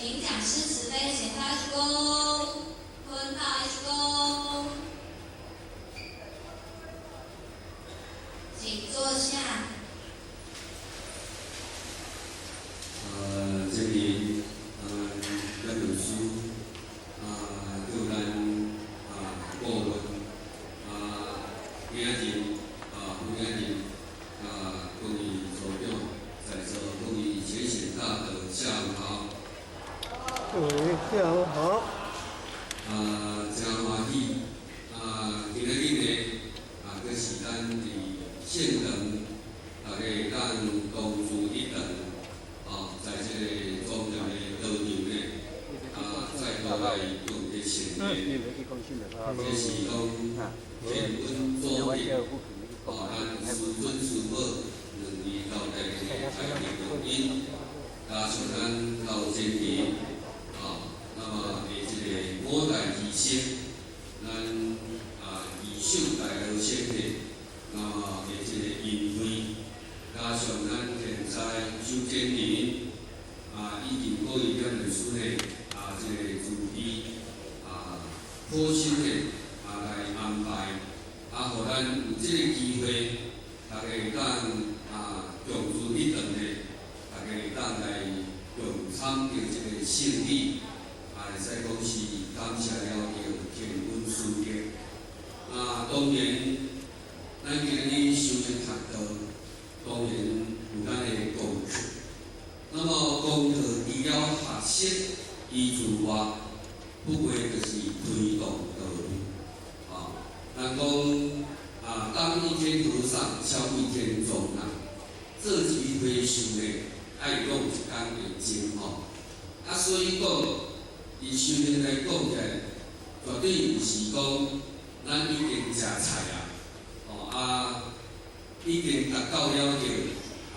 請講師慈悲前方一鞠躬，坤道一鞠躬，請坐下。這裡咱老師啊，叫咱啊顧問啊，今仔日啊，今仔日啊，各位組長，在座各位淺顯大德，下午好。各位下午好。啊，真歡喜啊！今仔日呢，啊，閣是咱佇現場，大家會當同聚一堂，啊，在這個莊嚴的道場呢，啊，再度來共體盛宴，這是講天恩祖德，啊，咱師尊師母兩位老大的大力共因，加上咱老前人，啊，那麼的這個五代兒孫，咱啊二手大和尚的，那麼的這個恩惠，加上咱現在周建林啊，以及各位點律師呢，啊，這個慈悲啊，好心的啊來安排，啊，予咱有這個機會，大家會當啊共聚一堂呢，大家會當來共參與這個聖禮，啊，會使講是感謝了著天恩師德。啊，當然，咱今日修行學道，當然有咱的功課。那麼功課除了學習伊之外，不過就是推動道路。啊，咱講啊，當一天和尚敲一天鐘啊，做一回事呢，愛講一工的鐘吼。啊，所以講，以修行來講起來，絕對毋是講咱已經食菜啊，哦啊，已經達到了著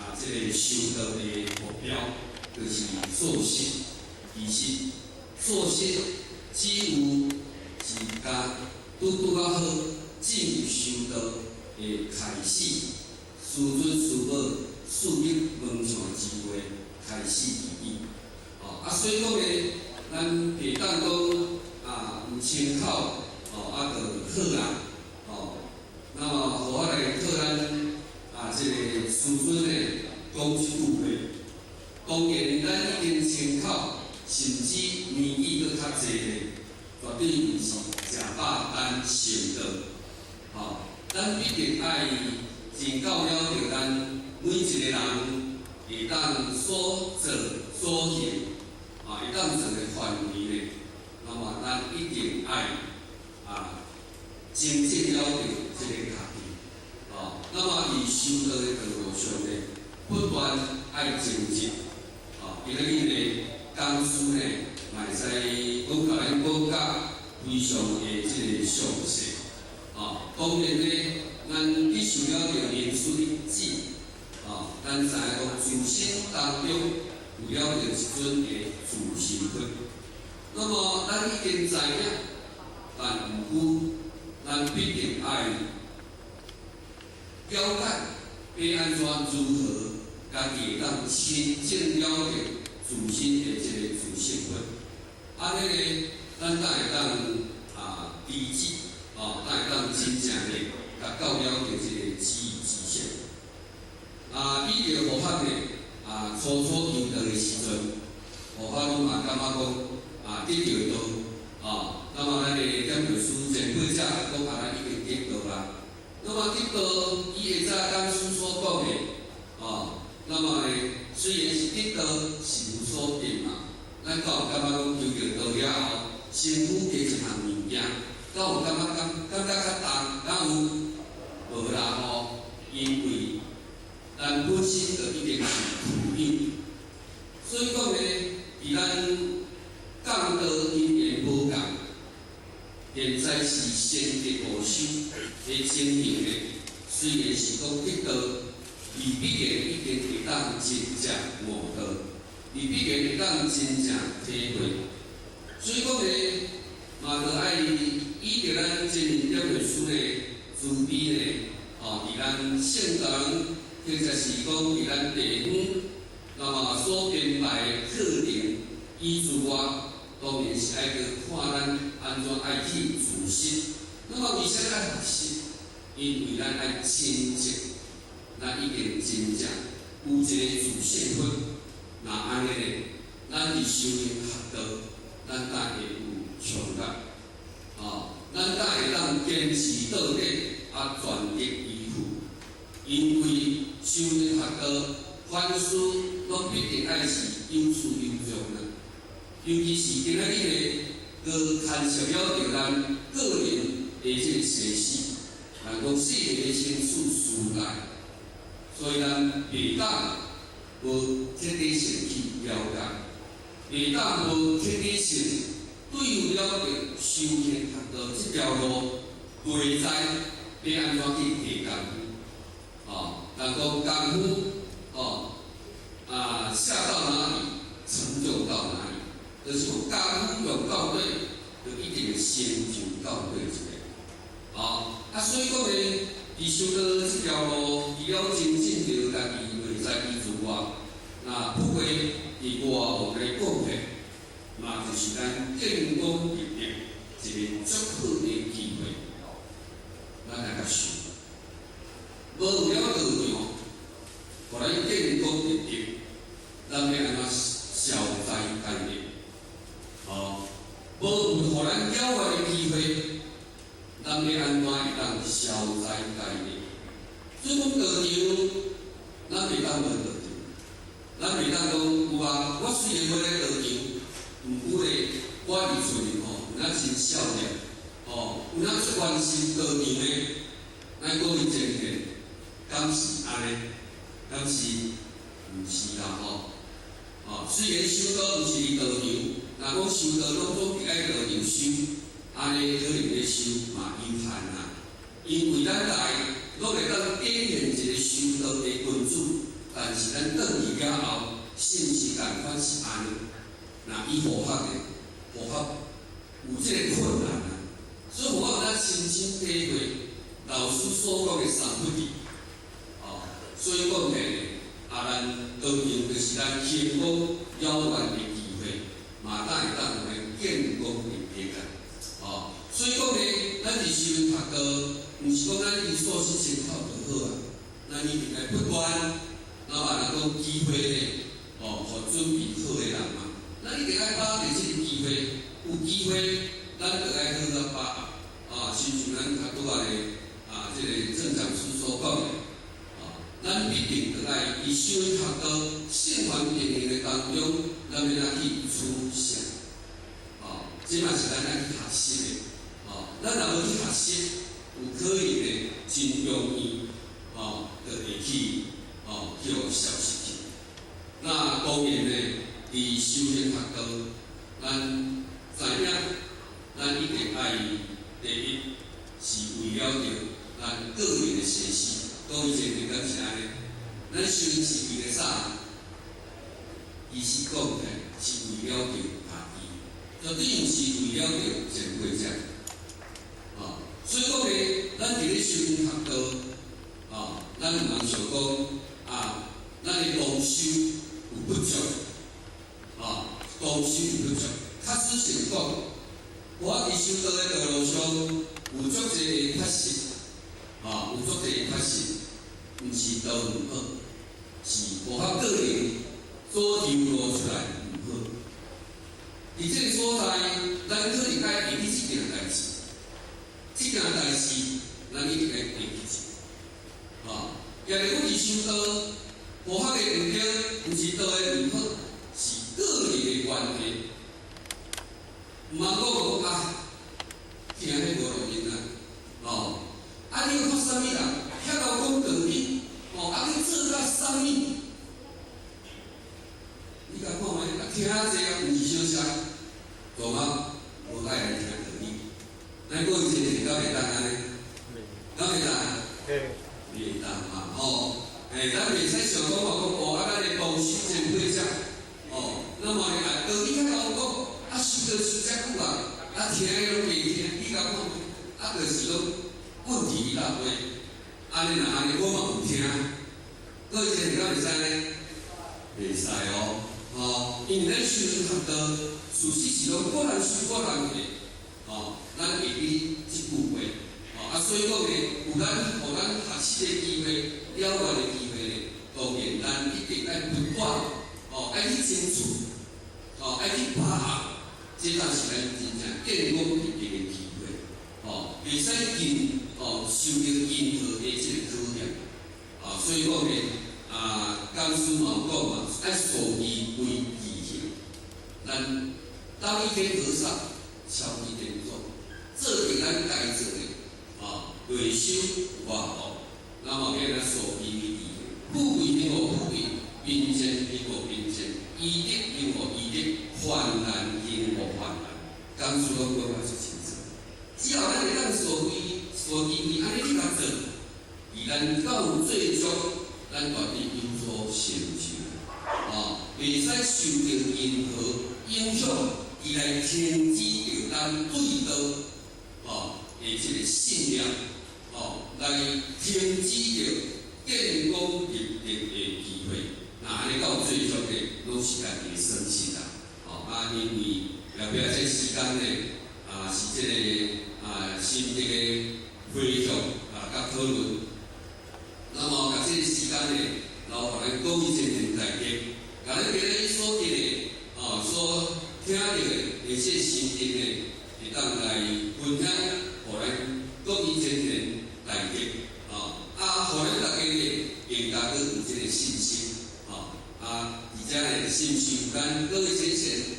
啊，這個修道的目標，就是做事。其實做事只有是共拄拄仔好進入修道的開始，師尊師母賜予門上之話開始而已。哦，啊，所以講呢，咱袂當講啊，毋清口，哦，啊，就好啊，哦，那麼予我來靠咱啊，這個師尊呢講這句話。當然，咱已經清口，甚至年紀閣較濟咧，絕對毋是食飽等成道。吼，咱必定愛真到了著咱每一個人會當所做所行，啊，會當做的範圍咧，那麼咱一定愛啊，真正了著這個家己，哦，那麼佇修道的道路上呢，不斷愛精進，哦，今仔日呢，講師呢，嘛會使講共咱講甲非常的這個詳細，哦，當然呢，咱得受了著明師的指，哦，咱知影講自身當中有了著一尊的自心佛，那麼咱已經知影，但毋過咱必定愛了解欲按怎如何，家己會當真正了解自身的這個自性佛。按呢呢，咱才會當啊理解，哦，才會當真正的達到了著這個知之性。啊，比著護法呢，啊，初初求道的時陣，護法攏嘛感覺講啊，得著道，啊，那麼咱的點著師前輩者講啊，咱已經得道啦。那麼得道，伊會早講師所講的，哦，那麼呢，雖然是得道是無所得嘛，咱敢有感覺講求著道了後，身軀加一項物件，敢有感覺感覺較重？敢有？無啦吼，因為咱本身就已經是具有，所以講呢，佇咱降道因緣無仝，現在是先得無修的情形呢。雖然是講得道，未必然一定會當真正悟道，未必然會當真正體會。所以講呢，嘛著愛依著咱真言點律師呢，慈悲呢，哦，佇咱聖堂或者是講佇咱地方，那麼所編排的課程，伊自外。外，當然是愛去看咱按怎愛去自習。那麼為啥物愛學習？因為咱愛清淨，咱已經真正有一個自性佛。若按呢咧，咱佇修行學道，咱才會有衝力，哦，咱才會當堅持到底，啊，全力以赴。因為修行學道，凡事攏必定愛是有始有終啦。尤其是今仔日咧，閣牽涉了著咱個人的這個生死，人講世的生死事大，所以咱袂當無徹底性去了解，袂當無徹底性對了著修行學道這條路，袂知欲按怎去下工夫，哦，人講功夫，哦，啊下到哪裡，成就到哪裡，就是講功夫用到底，就一定會成就到底一個，哦，啊，所以講呢，佇修道這條路，除了精進著家己內在以之外，那不過佇外王來講咧，嘛就是咱建功立業一個足好的機會，咱來共想。無有了道場，予咱建功立業，咱欲按怎消災解厄？哦，無有予咱了願的機會，咱欲按怎會當消災解厄？所以講道場，咱袂當無道場，咱袂當講有啊。我雖然無來道場，毋過咧，我佇厝裡吼，有哪真少年，哦，有哪足關心道場咧，咱講伊真現，敢是按呢？敢是毋是啦吼？哦，雖然修道毋是佇道場，若講修道攏總愛道場修，按呢可能咧修嘛有限啦。因為咱來攏會當展現一個修道的君子，但是咱轉去了後，是毋是仝款是按呢？若以佛學的佛學有這個困難啊，所以我有咱親身體會老師所講的三不地，哦，所以講咧，啊，咱當然就是咱成功了願的機會，嘛才會當來建功立業啊，哦，所以講咧，咱佇修學道，毋是講咱佇素質真好就好啊，咱一定愛不斷，那麼人講機會咧，哦，予準備好的人嘛，咱一定愛把握這個機會，有機會，咱就愛好好把握，啊，親像咱較拄仔的啊，這個鄭講師所講的，啊，咱必定著愛佇修學道聖凡定行的當中，咱欲按怎去取捨，哦，這嘛是咱愛去學習的，哦，咱若無去學習，有可能呢，真容易，哦，就會去，哦，去予消失去。那當然呢，佇修行學道，咱知影，咱一定愛第一是為了著咱個人的生死，講以前敢是按呢？咱修行是為了啥？其實講起來是為了著家己，絕對毋是為了著前輩者。哦，所以講呢，咱佇咧修行學道，哦，咱毋通想講啊，咱的功修有不足，哦，功修有不足。確實是講，我佇修道的道路上有足濟的缺失，啊，有足濟的缺失，毋是道毋好，是無法個人所流露出來毋好。佇這個所在，咱可能愛會記這件代誌，這件代誌咱一定愛會記住。啊，舉例講佇修道，無法的毋對，毋是道的毋好，是個人的關係。毋通講講啊，聽彼無路用啊，哦，啊你看啥物人，遐𠢕講道理，哦，啊去做甲啥物？你共看覓？啊聽這個毋是小聲，大媽無愛來聽道理。咱過去前敢會當按呢？敢會當？袂當嘛，吼！欸，咱袂使想講話講哦，啊，咱的功修真過者，哦，那麼呢啊，道理較𠢕講，啊，修道修遮久啊，啊，聽的攏袂聽，你共看覓？啊，就是講問題一大堆。按呢若按呢，我嘛毋聽。過去前敢會使呢？袂使哦，吼！因為咱修學道，事實是攏各人修各人的，吼，咱會記這句話，吼，啊，所以講呢，有咱予咱學習的機會、了願的機會呢，當然咱一定愛不斷，哦，愛去爭取，哦，愛去把握，這才是咱真正建功立業的機會，哦，袂使經哦受著任何的這個考驗，啊，所以講呢，啊，講師嘛有講嘛，愛素期為志行，咱當一天和尚敲一天鐘，做著咱該做的，啊，內修外學，那麼變咱素期為志行，富貴興予富貴，貧賤興予貧賤，醫德興予醫德，患難興予患難，講師攏講甲足清楚。只要咱會當素期素期為按呢去共做，而咱到最終，咱絕對有所成就，哦，袂使受著任何影響，而來停止著咱對道，哦的這個信念，哦，來停止著建功立德的機會。那按呢到最終呢，攏是家己的損失啦。哦，啊，因為後壁這時間呢，啊，是這個啊心得的回向啊，佮討論。那麼，共這個時間呢，留予咱各位前賢大德，共咱今日所得的，哦，所聽著的，的這個心得呢，會當來分享，予咱各位前賢大德，哦，啊，予咱大家呢，更加閣有這個信心，哦，啊，而且呢，是毋是有咱各位前賢？